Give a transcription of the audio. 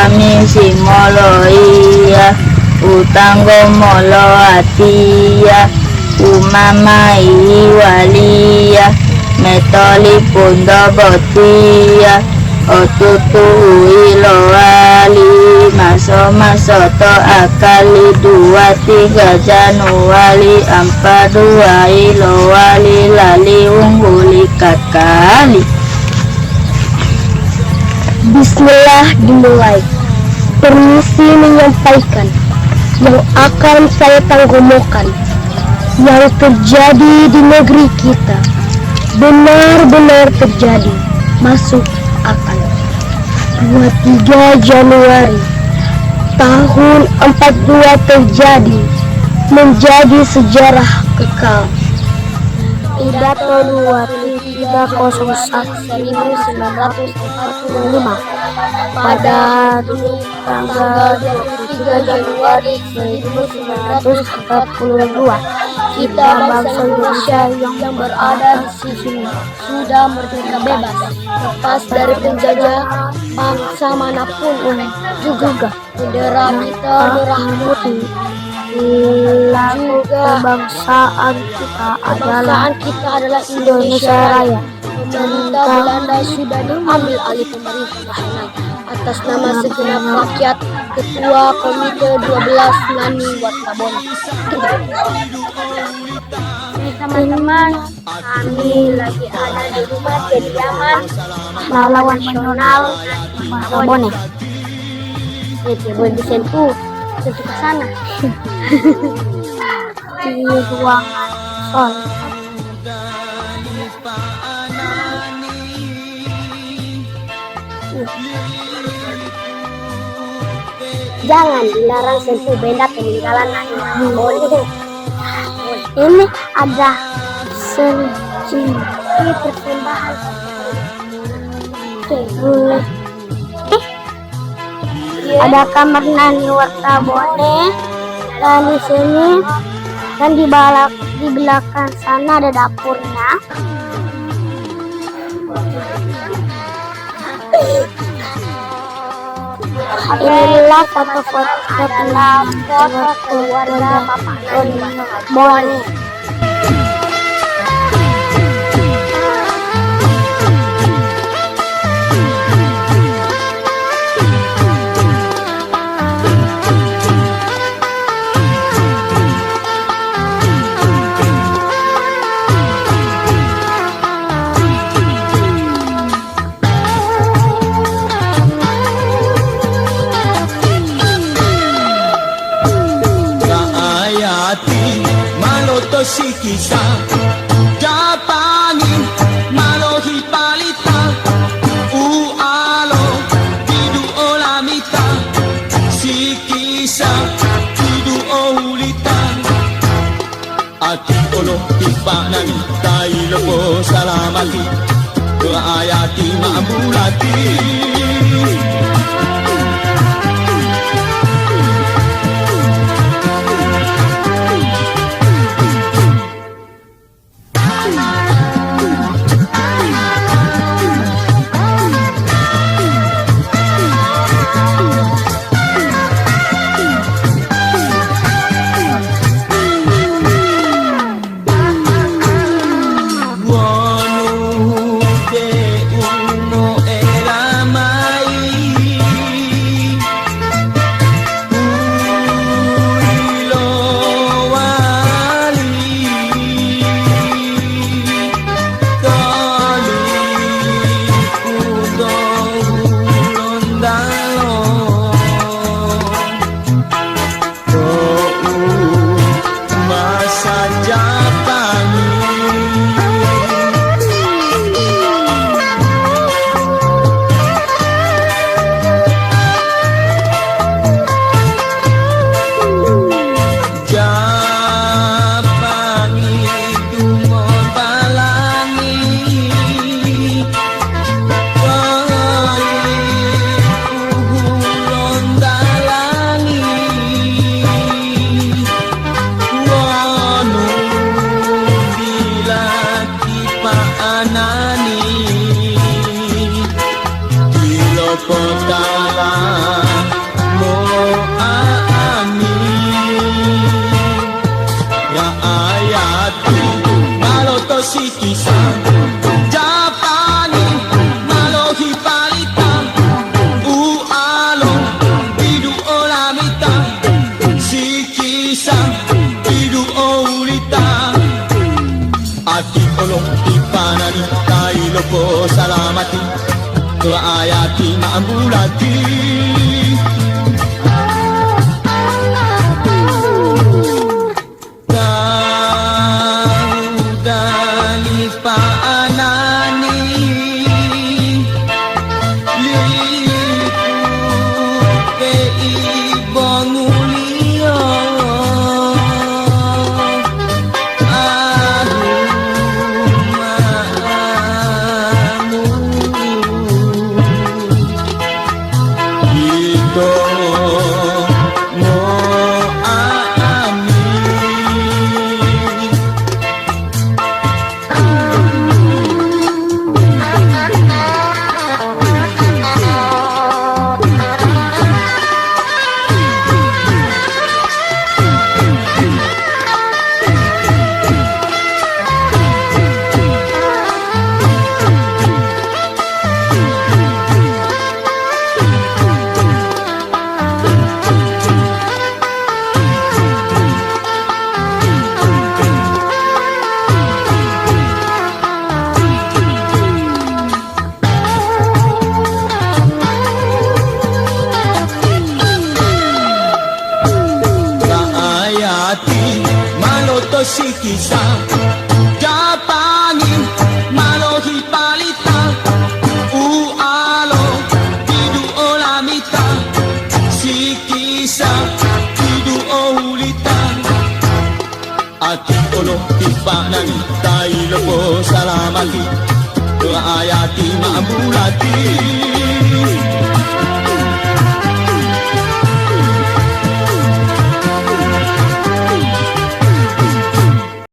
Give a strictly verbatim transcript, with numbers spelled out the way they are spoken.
Ami simoloiya, utanggo moloatiya, umamaiwaliya, metolipunto botiya, otutu'u ilowali, maso-maso to akali, dua tiga Januari, ampa dua ilowali, lali wungguli kakali. Bismillah dimulai. Permisi menyampaikan yang akan saya tanggomokan yang terjadi di negeri kita benar-benar terjadi masuk akal. Dua tiga Januari tahun empat dua terjadi menjadi sejarah kekal. Pidato dua tiga kosong satu seribu sembilan ratus empat puluh lima. Pada tanggal dua puluh tiga Januari seribu sembilan ratus empat puluh dua, kita bangsa Indonesia yang berada di sini sudah merdeka bebas, lepas dari penjajah bangsa manapun juga. Bendera kita merah putih. Lalu juga kebangsaan kita adalah, kebangsaan kita adalah Indonesia Raya. Pemerintah Belanda sudah diambil alih pemerintah tahanan atas nama segenap rakyat. Ketua Komite dua belas Ngani Wartabone. Ini teman-teman, kami lagi ada di rumah kediaman pahlawan nasional Wartabone. Eh, tidak boleh disentuh, sentuh ke sana. Di ruangan sol. Jangan dilarang sentuh benda peninggalan Nani Wartabone. Ini ada selfie persembahan. Oke, boleh. Eh, ada kamar Nani Wartabone. Dan di sini dan di balak di belakang sana ada dapurnya. Inilah foto-foto keluarga Bapak Nani Wartabone. Ra'ayati ma lotosikisa, dapangi ma lohipalita, ualo didu olamita, sikisa didu ohulita. Ati olo tipa nani ta ilopo salamati, doa ayati ma'ambulati. Wonu de'u moela mayi u yilowali toliku to hulontalo. Tou ma sajapangi. Japangi tumobalangi. Wali uhulondalangi, wonu dila kipa'anani, tilopotala Sikisa, Japani, ma lohipalita, ualo, didu olamita, sikisa, didu oulita. Ati olo tipanani, tai lopo salamati, raayati ma ambulati. Tawu dali pa'anani lipu pei bonguliyo. Ahu ma'amu. Ito mo'a'ami. Raayati ma lotosikisa, Japani ma lohipalita, ualo didu olamita, sikisa didu oulita. Ati olo tipanani, tai lopo salamati, raayati ma ambulati.